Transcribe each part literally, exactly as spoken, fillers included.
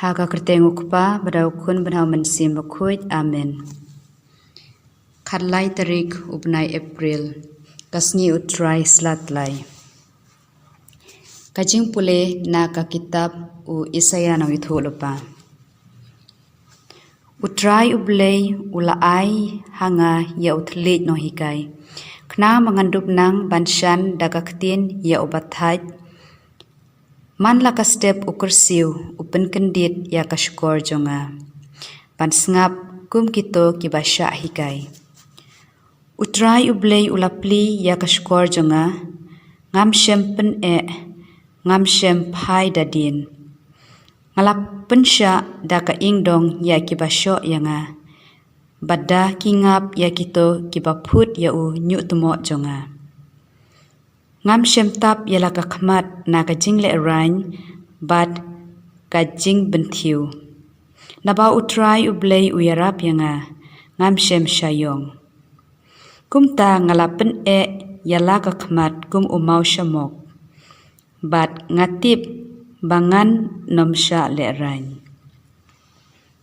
Ha ka kyrteng u Kpa, bad u Khun, bad u Mynsiem Bakhuid. Amen. Khatlai tarik u bnai April, ka sngi u Trai slatlai. Ka jingpule na ka kitab u Isaïah nongïathuhlypa. U Trai U Blei u la ai ha nga ïa u thylliej nonghikai, khnang ba ngan dup nang ban shan da ka ktien ïa u bathait. Man la ka step u kyrsiew u pynkyndit ïa ka shkor jong nga, ban sngap kum kito kiba shah hikai. U Trai U Blei u la plie ïa ka shkor jong nga, ngam shym pyneh, ngam shym phai da dien. Nga la pynshah da ka ingdong ïa kiba shoh ïa nga, bad da ki ngap ïa kito kiba phut ïa u ñiuhtmoh jong nga. Ngam shym tap ïa la ka khmat na ka jinglehrain bad ka jingbynthiew. Naba U Trai U Blei u ïarap ïa nga, ngam shym shah ïong. Kumta nga la pyneh ïa la ka khmat kum u maw shamok, bad nga tip ba ngan nym shah lehrain.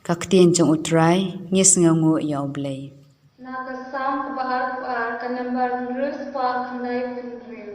Ka ktien jong U Trai. Ngi sngewnguh ïa U Blei. Na ka Salm kaba arphew ar, ka nambar hynriew spah khyndai phew hynriew.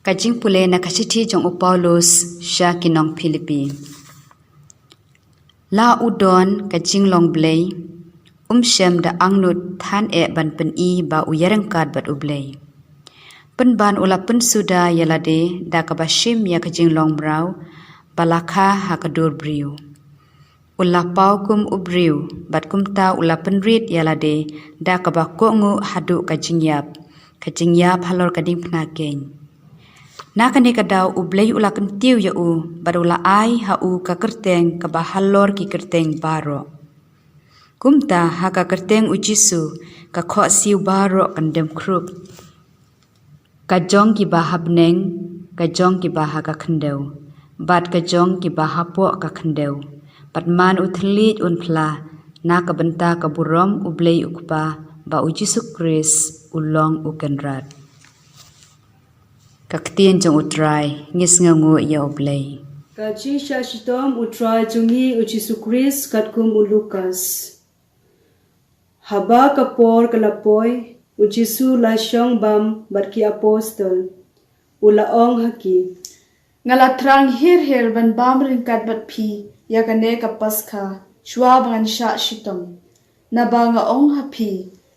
Ka jingpule na ka shithi jong u Paulus sha ki nong Philippi. La u don ka jinglong Blei, um shym da angnud than eh ban pyni ba u ïaryngkat bad U Blei. Pynban u la pynsuda ïa lade da kaba shim ïa ka jinglong mraw ba la kha ha ka dur briew. U la paw kum u briew, bad kumta u la pynrit ïa lade da kaba kohnguh haduh ka jingïap, ka jingïap halor ka diengphna keiñ. Na kane ka daw U Blei u la kyntiew ïa u, bad u la ai ha u ka kyrteng kaba halor ki kyrteng baroh. Kumta ha ka kyrteng U Jisu ka khohsiew baroh kan dem khrup. Ka jong kiba ha bneng, ka jong kiba ha ka khyndew, bad ka jong kiba hapoh ka khyndew. Bad man u thylliej un phla, na ka bynta ka burom U Blei U Kpa, bad U Jisu Khrist u long U Kynrad. Ka ktien jong U Trai. Ngi sngewnguh ïa U Blei. Ka jingshah shitom U Trai jong ngi U Jisu Khrist katkum u Lukas. Haba ka por ka la poi, U Jisu la shong bam bad ki apostol. U la ong ha ki, nga la thrang hir hir ban bam ryngkat bad phi ïa kane ka Paskha, shuwa ba ngan shah shitom. Naba nga ong ha phi,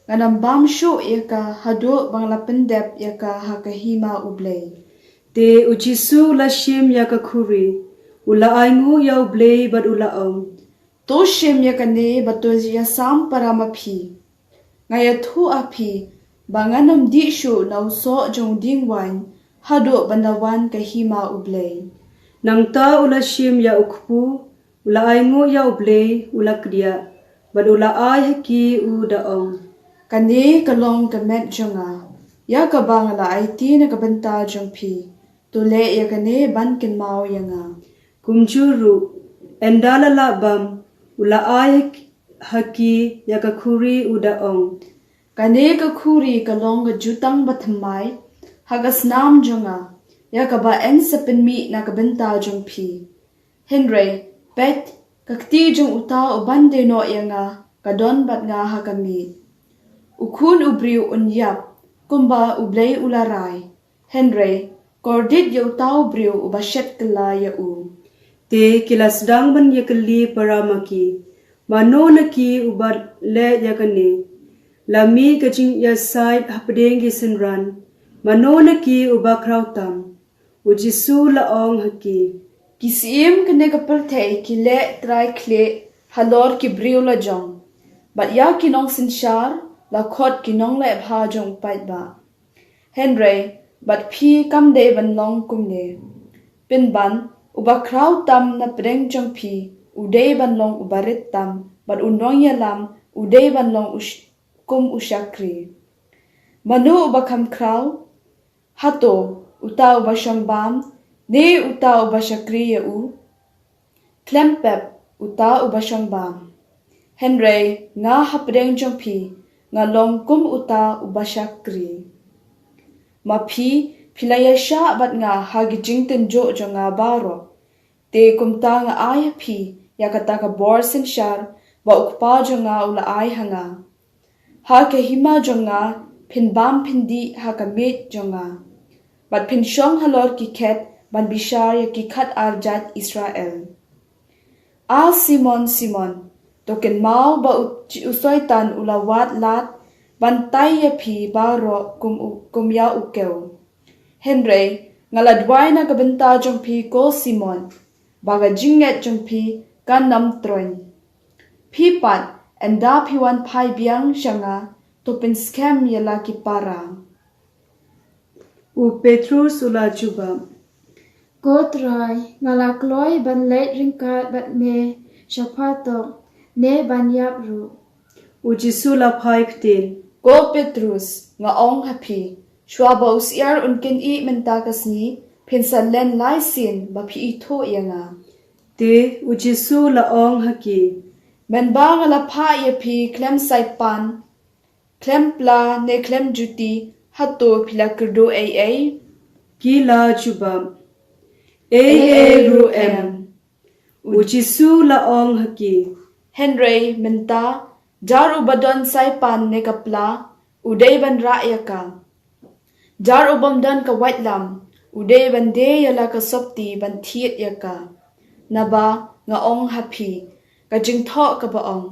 ngan ym bam shuh ïa ka haduh ba nga la pyndep ïa ka ha ka hima U Blei. Te U Jisu u la shim ïa ka khuri, u la ainguh ïa U Blei bad u la ong, to shim ïa kane bad to ïasam para ma phi. Nga ïathuh ha phi ba ngan ym dih shuh na u soh jong u dieng waiñ haduh ban da wan ka hima U Blei. Nangta u la shim ïa u kpu, u la ainguh ïa U Blei, u la kdiah, bad u la ai ha ki, u da ong, kane ka long ka met jong nga, ïa kaba nga la aiti na ka bynta jong phi. To leh ïa kane ban kynmaw ïa nga. Kumjuh ruh, ynda la lah bam, u la ai ha ki ïa ka khuri, u da ong, kane ka khuri ka long ka jutang bathymmai ha ka snam jong nga, ïa kaba yn sa pynmih na ka bynta jong phi. Hynrei peit, ka kti jong uta uban dei noh ïa nga ka don bad nga ha ka miej. U Khun u Briew un ïap kumba U Blei u la rai, hynrei kordit ïa uta u briew uba shet kylla ïa u. Te ki la sdang ban ïakylli para ma ki, mano na ki uba leh ïa kane? La mih ka jingïasaid hapdeng ki synran, mano na ki uba khraw tam? U Jisu u la ong ha ki, ki syiem kane ka pyrthei ki leh trai khlieh halor ki briew lajong, bad ïa ki nongsynshar la khot ki nongleh bha jong u paidbah. Hynrei bad phi kam dei ban long kumne. Pynban, uba khraw tam na pdeng jong phi u dei ban long uba rit tam, bad u nongïalam u dei ban long u sh-, kum u shakri. Mano uba kham khraw? Hato uta uba shong bam, ne uta uba shakri ïa u? Khlem pep, uta uba shong bam. Hynrei nga hapdeng jong phi nga long kum uta uba shakri. Ma phi, phi la ïashah bad nga ha ki jingtynjuh jong nga baroh. Te kumta nga ai ha phi ïa kata ka bor synshar ba U Kpa jong nga u la ai ha nga. Ha ka hima jong nga phin bam phin dih ha ka miej jong nga, bad phin shong halor ki khet ban bishar ïa ki khatar jait Israel. A Simon, Simon, to kynmaw ba u, u Soitan u la wad lad ban tai ïa phi baroh kum u, kum ïa u kew. Hynrei nga la duwai na ka bynta jong phi ko Simon, ba ka jingngeit jong phi kan ym troiñ. Phi pat, ynda phi wan phai biang sha nga, to pynskhem ïa la ki para. U Petrus u la jubab, ko Trai, nga la kloi ban leit ryngkat bad me sha phatok, ne ban ïap ruh. U Jisu u la phai ktien, ko Petrus, nga ong ha phi, shuwa ba u syiar un kynnoh mynta ka sngi, phin sa len lai sien ba phi ithuh ïa nga. Te u Jisu u la ong ha ki, mynba nga la phah ïa phi khlem saipan, khlem pla ne khlem juti, hato phi la kyrduh ei ei? Ki la jubab, ei ei ruh em. U Jisu u la ong ha ki, hynrei mynta, jar uba don saipan ne ka pla, u dei ban rah ïa ka. Jar u bym don ka waitlam, u dei ban die ïa la ka sopti ban thied ïa ka. Naba nga ong ha phi, ka jingthoh kaba ong,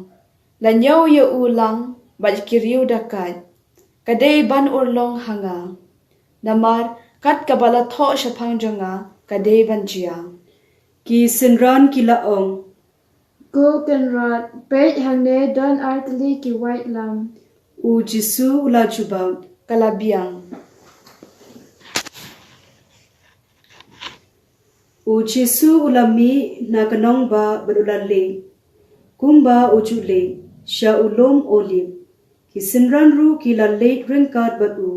la ñiew ïa u lang bad ki riew dakait, ka dei ban urlong ha nga. Namar kat kaba la thoh shaphang jong nga ka dei ban jia. Ki synran ki la ong, ko Kynrad, peit hangne don artylli ki waitlam. U Jisu u la jubab, ka la biang. U Jisu u la mih na ka nongbah bad u la leit, kumba u ju leit, sha u lum Olib. Ki synran ruh ki la leit ryngkat bad u.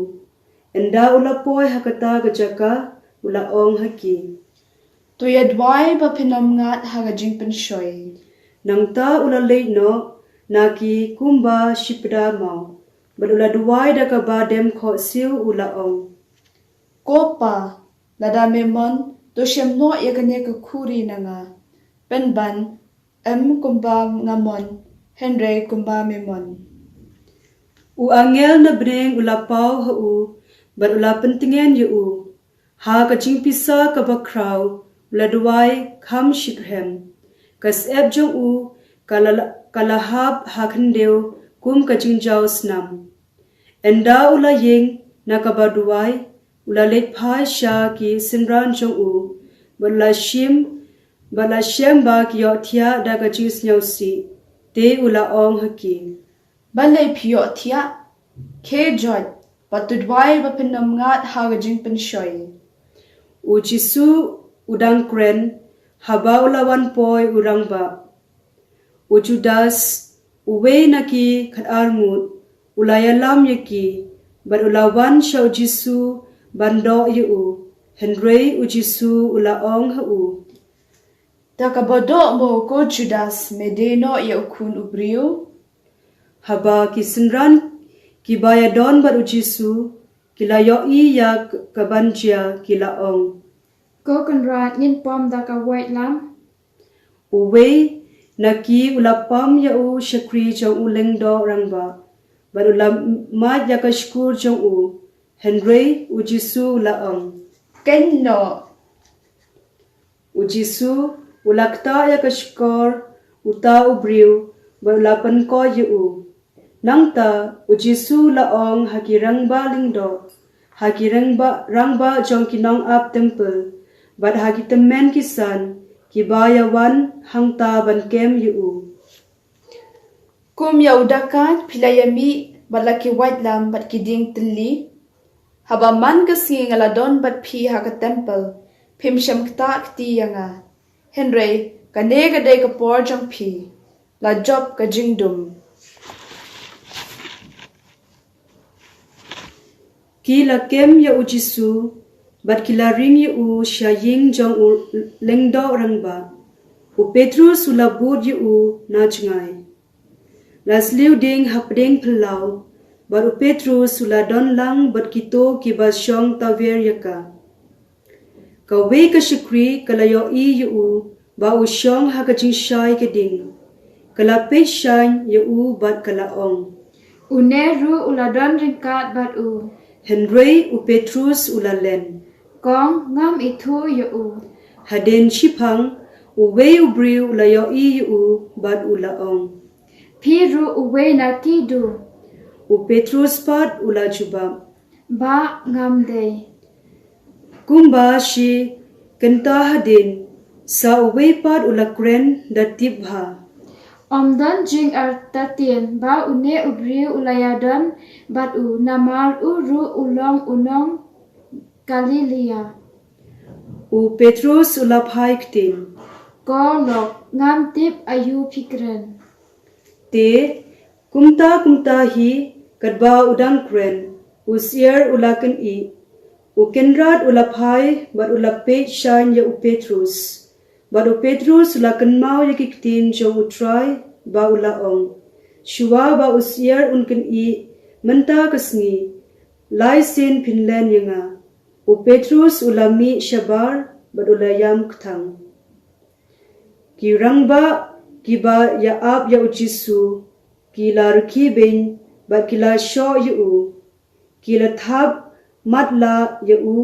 Ynda u la poi ha kata ka jaka, u la ong ha ki, "To ïa duwai ba phin ym ngat ha ka jingpynshoi." Nangta u la leit noh na ki kumba shipda maw, bad u la duwai da kaba dem khohsiew, u la ong, "Ko Pa, lada me mon, to shem noh ïa kane ka khuri na nga. Pynban, ym kumba nga mon, hynrei kumba me mon." U angel na bneng u la paw ha u, bad u la pyntngen ïa u. Ha ka jingpisa kaba khraw, u la duwai kham shitrhem. Ka syep jong u ka la, ka la hap ha khyndew kum ka jingjaw snam. Ynda u la ïeng na kaba duwai, u la leit phai sha ki synran jong u, bad la shim, bad la shem ba ki ïohthiah da ka jingsngewsih. Te u la ong ha ki, "Balei phi ïohthiah? Khie joit, bad to duwai ba phin ym ngat ha ka jingpynshoi." U Jisu u dang kren haba u la wan poi u rangbah. U Judas, uwei na ki khatar ngut, u la ïalam ïa ki, bad u la wan sha u Jisu ban doh ïa u. Hynrei u Jisu u la ong ha u, "Da kaba doh mo, ko Judas, me die noh ïa u Khun u briew?" Haba ki synran kiba ïadon bad u Jisu ki la ïohi ïa kaban jia, ki la ong, "Ko Kynrad, ngin pom da ka waitlam." Uwei na ki u la pam ïa u shakri jong u lyngdoh rangbah, bad u la mad ïa ka shkor jong u. Hynrei u Jisu u la ong, "Kynnoh." U Jisu u la ktah ïa ka shkor uta u briew, bad u la pynkoit ïa u. Nangta u Jisu u la ong ha ki rangbah lyngdoh, ha ki rangbah, rangbah jong ki nongap templ, bad ha ki tymmen ki san kiba ïawan hangta ban kem ïa u, "Kum ïa u dakait phi la ïa mih bad la ki waitlam bad ki dieng tylli? Haba man ka sngi nga la don bad phi ha ka templ, phim shym ktah kti ïa nga. Hynrei kane ka dei ka por jong phi, la jop ka jingdum." Ki la kem ïa u Jisu, bad ki la ring ïa u sha ïing jong u lyngdoh rangbah. U Petrus u la bud ïa u na jngai. La sliew ding hapdeng phyllaw, bad u Petrus u la don lang bad kito kiba shong tawiar ïa ka. Kawei ka shakri ka la ïohi ïa u ba u shong ha ka jingshai ka ding. Ka la peit shaiñ ïa u bad ka la ong, "Une ruh u la don ryngkat bad u." Hynrei u Petrus u la len, "Kong, ngam ithuh ïa u." Hadien shiphang, uwei u briew u la ïohi ïa u bad u la ong, "Phi ruh uwei na ki duh." U Petrus pat u la jubab, "Bah, ngam dei." Kumba shi kynta hadien, sa uwei pat u la kren da tip bha, "Ym don jingartatien ba une u briew u la ïadon bad u, namar u ruh u long u nong Galilea." U Petrus u la phai ktien, "Ko lok, ngam tip aïu phi kren." Te kumta kumta hi, katba u dang kren, u syiar u la kynnoh. U Kynrad u la phai bad u la peit shaiñ ïa u Petrus. Bad u Petrus u la kynmaw ïa ki ktien jong U Trai ba u la ong, "Shuwa ba u syiar un kynnoh mynta ka sngi, lai sien phin len ïa nga." U Petrus u la mih shabar bad u la ïam kthang. Ki rangbah kiba ïa ap ïa u Jisu ki la rkhie beiñ bad ki la shoh ïa u. Ki la thap matlah ïa u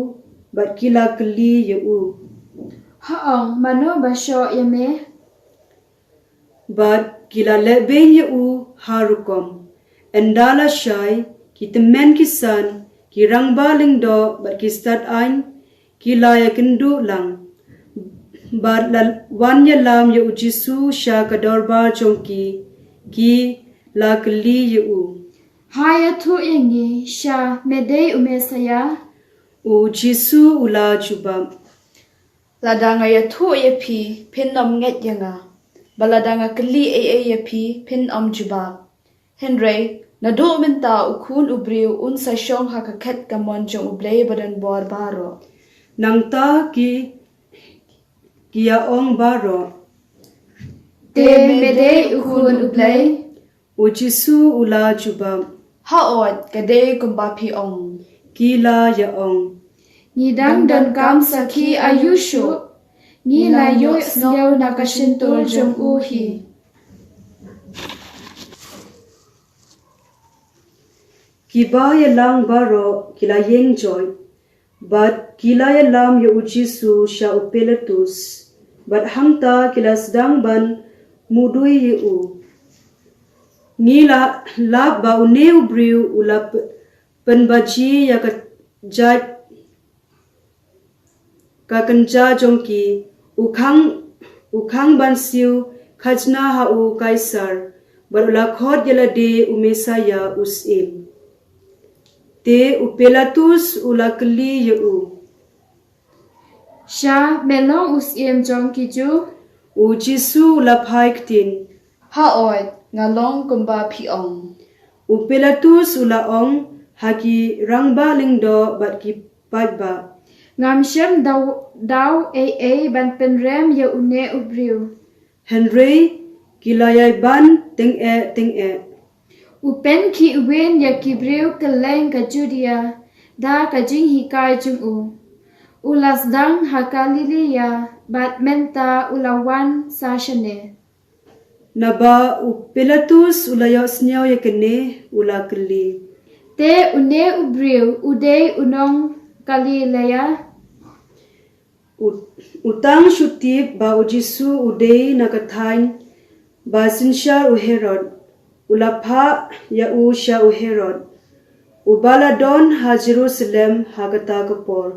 bad ki la kylli ïa u, "Ha ong, mano ba shoh ïa me?" Bad ki la leh beiñ ïa u ha rukom. Ynda la shai, ki tymmen ki san, ki rangbah lyngdoh bad ki stad aiñ, ki la ïakynduh lang. Bad la wan ïalam ïa u Jisu sha ka dorbar jong ki, ki la kylli ïa u, "Ha ïathuh ïa ngi sha, me dei u Messaïa?" U Jisu u la jubab, Lada nga ïathuh ïa phi, phin ym ngeit ïa nga. Ba lada nga kylli ei ei ïa phi, phin ym jubab. Hynrei, naduh mynta u Khun u Briew un sa shong ha ka khet kamon jong U Blei Badonbor Baroh. Nangta ki, ki ïa ong baroh, te me dei u Khun U Blei? U Jisu u la jubab, haoid, ka dei kumba phi ong. Ki la ïa ong, ngi dang donkam sakhi aïu shuh? Ngi la ïohsngew na ka shyntur jong u hi. Kiba ïalang baroh ki la ïeng joit, bad ki la ïalam ïa u Jisu sha u Pilatus, bad hangta ki la sdang ban mudui ïa u. Ngi la lap ba une u briew u la p-, pynbaji ïa ka jait ka kynja jong ki, u khang, u khang ban siew khajna ha u Kaisar, bad u la khot ïa lade u Messaïah u Syiem. Te u Pilatus u la kylli ïa u, sha me long u Syiem jong ki Jiw? U Jisu u la phai ktien, haoid, nga long kumba phi ong. U Pilatus u la ong ha ki rangbah lyngdoh bad ki paidbah, ngam shem daw, daw ei ei ban pynrem ïa une u briew. Hynrei ki la ïai ban tyngeh tyngeh, u pynkhih win ïa ki briew kylleng ka Judia da ka jinghikai jong u. U la sdang ha Galilaïa, bad mynta u la wan sa shane. Naba u Pilatus u la ïohsngew ïa kane, u la kylli, te une u briew u dei u nong Galilaïa? U, u tang shu tip ba u Jisu u dei na ka thaiñ ba synshar u Herod, u la phah ïa u sha u Herod, uba la don ha Jerusalem ha kata ka por.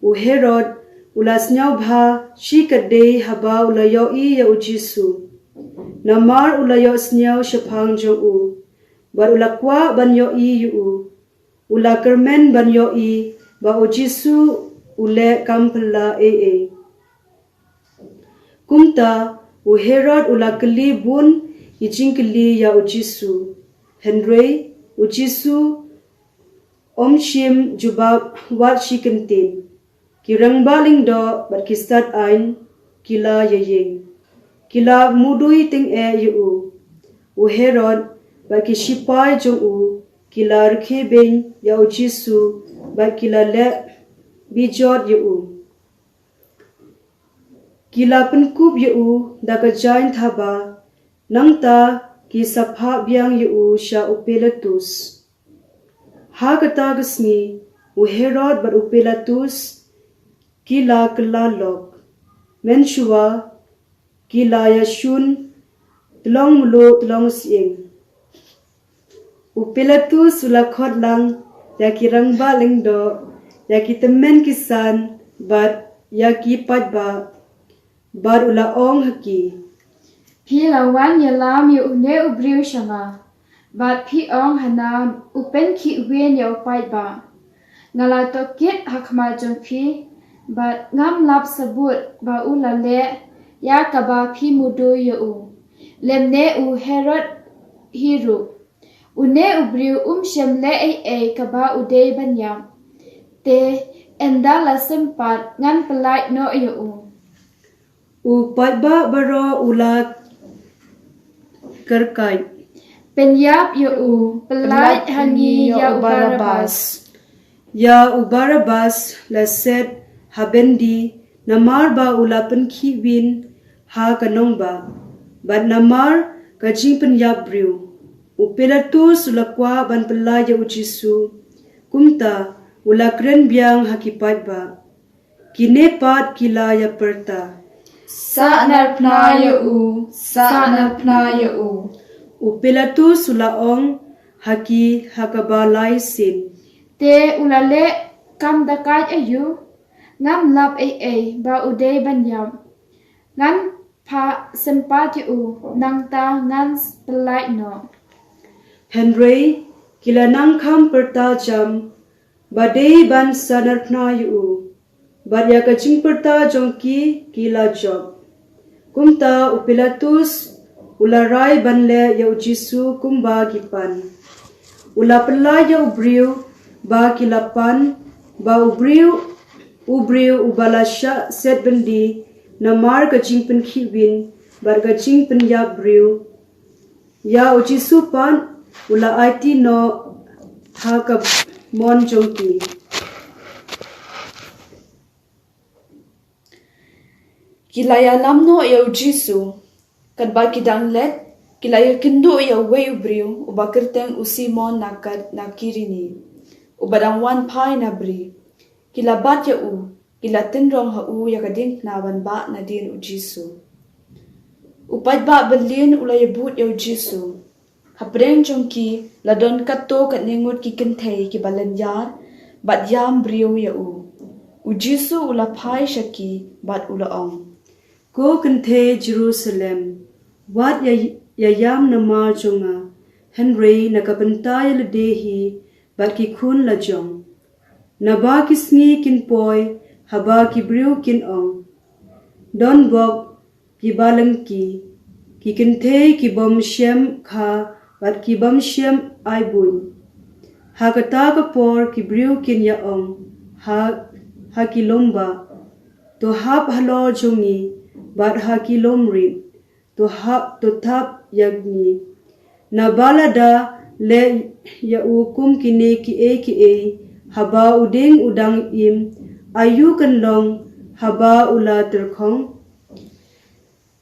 U Herod u la sngewbha shikatdei haba u la ïohi ïa u Jisu, namar u la ïohsngew shaphang jong u, bad u la kwah ban ïohi ïa u. U la kyrmen ban ïohi ba u Jisu u leh kam phylla ei ei. Kumta u Herod u la kylli bun ki jingkylli ïa u Jisu. Hynrei u Jisu um shym jubab wat shi kyntien. Ki rangbah lyngdoh bad ki stad aiñ ki la ïaïeng, ki la mudui tyngeh ïa u. U Herod bad ki shipai jong u ki la rkhie beiñ ïa u Jisu bad ki la leh bijot ïa u. Ki la pynkup ïa u da ka jaiñ thaba, nangta ki sa phah biang ïa u sha u Pilatus. Ha kata ka sngi u Herod bad u Pilatus ki la kylla lok. Mynshuwa ki la ïashun tlong mluh tlong sying. U Pilatus u la khot lang ïa ki rangbah lyngdoh, ïa ki tymmen kisan bad ïa ki paidbah, bad u la ong ha ki, phi la wan ïalam ïa une u briew sha nga, bad phi ong hana u pynkhih win ïa u paidbah. Nga la tohkit ha khmat jong phi, bad ngam lap sabut ba u la leh ïa kaba phi mudui ïa u, lymne u Herod hi ruh. Une u briew um shym leh ei ei kaba u dei ban ïap. Te ynda la sympat ngan pyllait noh ïa u. U paidbah baroh u la kyrkait, pynïap ïa u, pyllait ha ngi ïa u Barabbas. Ïa u Barabbas la set ha byndi namar ba u la pynkhih win ha ka nongbah, bad namar ka jingpynïap briew. U Pilatus u la kwah ban pyllait ïa u Jisu, kumta u la kren biang ha ki paidbah. Kine pat ki la ïa pyrta, sa narphna ïa u, sa narphna ïa u. U Pilatus u la ong ha ki ha kaba lai sien, te u la leh kam da kait aïu? Ngam lap ei ei ba u dei ban ïap. Ngan phah sympat ïa u, nangta ngan pyllait noh. Hynrei ki la nang kham pyrta jam ba dei ban sa narphna ïa u. bad ïa ka jingpyrta jong ki ki la jop. Kumta u Pilatus u la rai ban leh ïa u Jisu kumba ki pan. U la pynlait ïa u briew ba ki la pan, ba u briew, u briew uba la shah set byndi namar ka jingpynkhihwin bad ka jingpynïap briew. Ïa u Jisu pat u la aiti noh ha ka mon jong ki. Ki la ïalam noh ïa u Jisu. Katba ki dang leit, ki la ïakynduh ïa uwei u briew uba kyrteng u Simon na Kat na Kirini, uba dang wan phai na bri. Ki la bat ïa u, ki la tynrong ha u ïa ka diengphna ban bah nadien u Jisu. U paidbah byllien u la ïabud ïa u Jisu. Hapdeng jong ki la don katto katne ngut ki kynthei kiba lynñiar bad ïam briew ïa u. U Jisu u la phai sha ki bad u la ong, "Ko kynthei Jerusalem, wat ïa, ïa ïam namar jong nga, hynrei na ka bynta ïa lade hi bad ki khun la jong. Naba ki sngi kin poi haba ki briew kin ong, 'Don bok kiba lyngki, ki kynthei ki bym shem kha bad ki bym shem aibuiñ.' Ha kata ka por ki briew kin ïa ong ha, ha ki lum bah, 'To hap halor jong ngi,' bad ha ki lum rit, 'To hap, to thap ïa ngi.' Naba lada leh ïa u kum kine kiei kiei haba u dieng u dang im, aïu kan long haba u la tyrkhong?"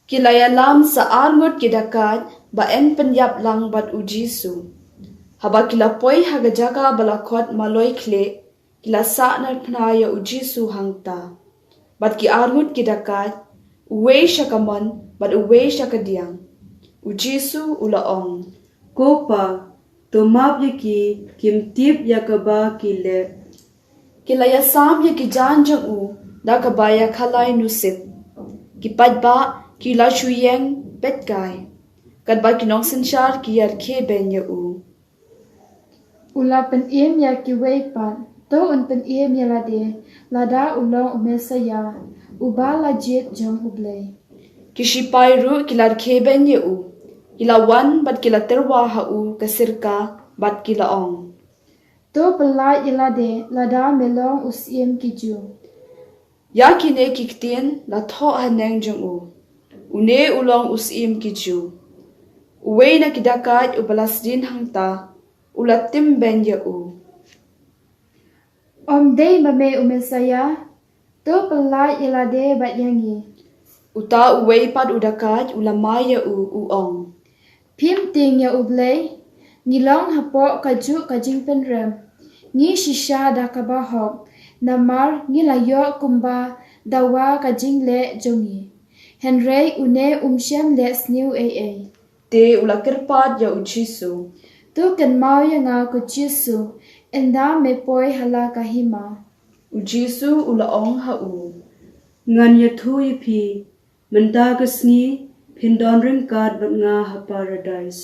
Ki la ïalam sa ar ngut ki dakaid ba yn pynïap lang bad u Jisu. Haba ki la poi ha ka jaka ba la khot Maloi Khlieh, ki la sah narphna ïa u Jisu hangta bad ki ar ngut ki dakaid, uwei sha ka mon bad uwei sha ka diang. U Jisu u la ong, "Ko Pa, to map ïa ki, kim tip ïa kaba ki leh." Ki la ïasam ïa ki jaiñ jong u da kaba ïakhalai nusip. Ki paidbah ki la shu ïeng peit kai, katba ki nongsynshar ki ïarkhie beiñ ïa u. U la pynim ïa kiwei pat, to un pynim ïa lade, lada u long u Messaïah, uba la jied jong U Blei. Ki sipai ruh ki la rkhie beiñ ïa u. Ki la wan bad ki la tyrwa ha u ka sirka bad ki la ong, "To pyllait ïa lade lada me long u Syiem ki Jiw." Ïa kine ki ktien la thoh haneng jong u, "Une u long u Syiem ki Jiw." Uwei na ki dakaid uba la sdien hangta u la tim beiñ ïa u, "Ym dei ma me u Messaïah? To pyllait ïa lade bad ïa ngi." Uta uwei pat u dakaid u la mai ïa u, u ong, "Phim tieng ïa U Blei? Ngi long hapoh kajuh ka jingpynrem. Ngi shisha da kaba hok, namar ngi la ïoh kumba dawa ka jingleh jong ngi. Hynrei une um shym leh sniew ei ei." Te u la kyrpad ïa u Jisu, "To kynmaw ïa nga, ko Jisu, ynda me poi ha la ka hima." U Jisu u la ong ha u, "Ngan ïathuh ïa phi, mynta ka sngi phin don ryngkat bad nga ha Paradais."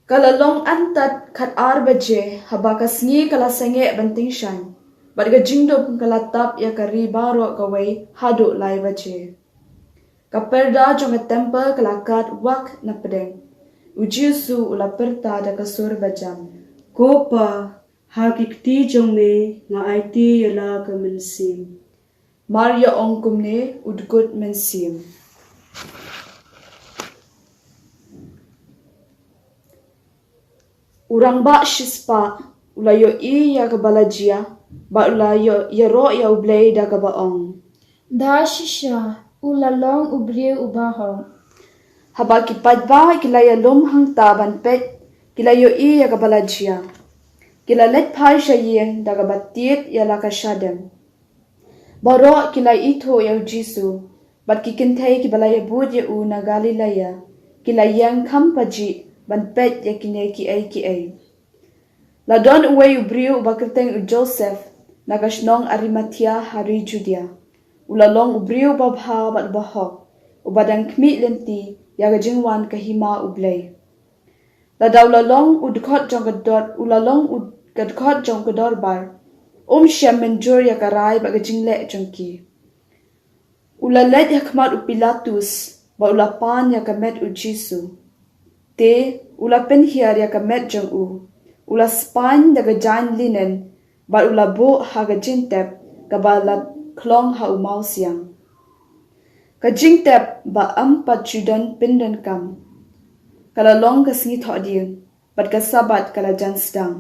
Ka la long antad khatar baje, haba ka sngi ka la sangeh ban tyngshaiñ, bad ka jingdum ka la tap ïa ka ri baroh kawei haduh lai baje. Ka pyrda jong ka templ ka la kad wak na pdeng. U Jisu u la pyrta da ka sur bajam, "Ko Pa, ha ki kti jong me nga aiti ïa la ka mynsiem." Mar ïa ong kumne u dkut mynsiem. U rangbah shispah u la ïohi ïa kaba la jia, bad u la ïa, ïaroh ïa U Blei da kaba ong, "Da shisha u la long u briew uba hok." Haba ki paidbah ki la ïalum hangta ban peit, ki la ïohi ïa kaba la jia. Ki la leit phai sha ïing da kaba tied ïa la ka shadem. Baroh ki la ithuh ïa u Jisu, bad ki kynthei kiba la ïabud ïa u na Galilaia ki la ïeng kham pajih ban peit ïa kine kiei kiei. La don uwei u briew uba kyrteng u Joseph, na ka shnong Arimathea ha ri Judea. U la long u briew uba bha bad uba hok, uba dang khmih lynti ïa ka jingwan ka hima U Blei. Lada u la long u dkhot jong ka dor, u la long u ka dkhot jong ka dorbar, Um shym mynjur ïa ka rai bad ka jingleh jong ki. U la leit ha khmat u Pilatus bad u la pan ïa ka met u Jisu. Te u la pynhiar ïa ka met jong u, u la spaiñ da ka jaiñ linen bad u la buh ha ka jingtep kaba la khlong ha u mawsiang. Ka jingtep ba ym pat ju don pyndonkam ka la long ka sngi thohdieng, bad ka Sabbath ka la jan sdang.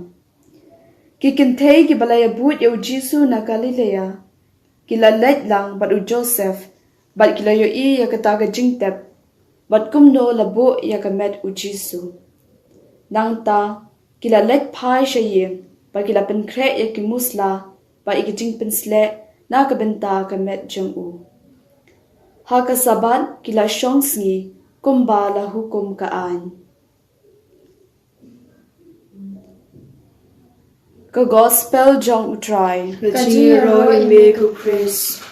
Ki kynthei kiba la ïabuit ïa u Jisu na Galilea ki la leit lang bad u Joseph, bad ki la ïohi ïa kata ka jingtep bad kumno la buh ïa ka met u Jisu. Nangta ki la leit phai sha ïing bad ki la pynkhreh ïa ki musla bad ïa ki jingpynsleh na ka bynta ka met jong u. Ha ka Sabbath ki la shong sngi kumba la hukum ka aiñ. Ka Gospel jong u Trai. Ka jingïaroh ïa me ko Khrist.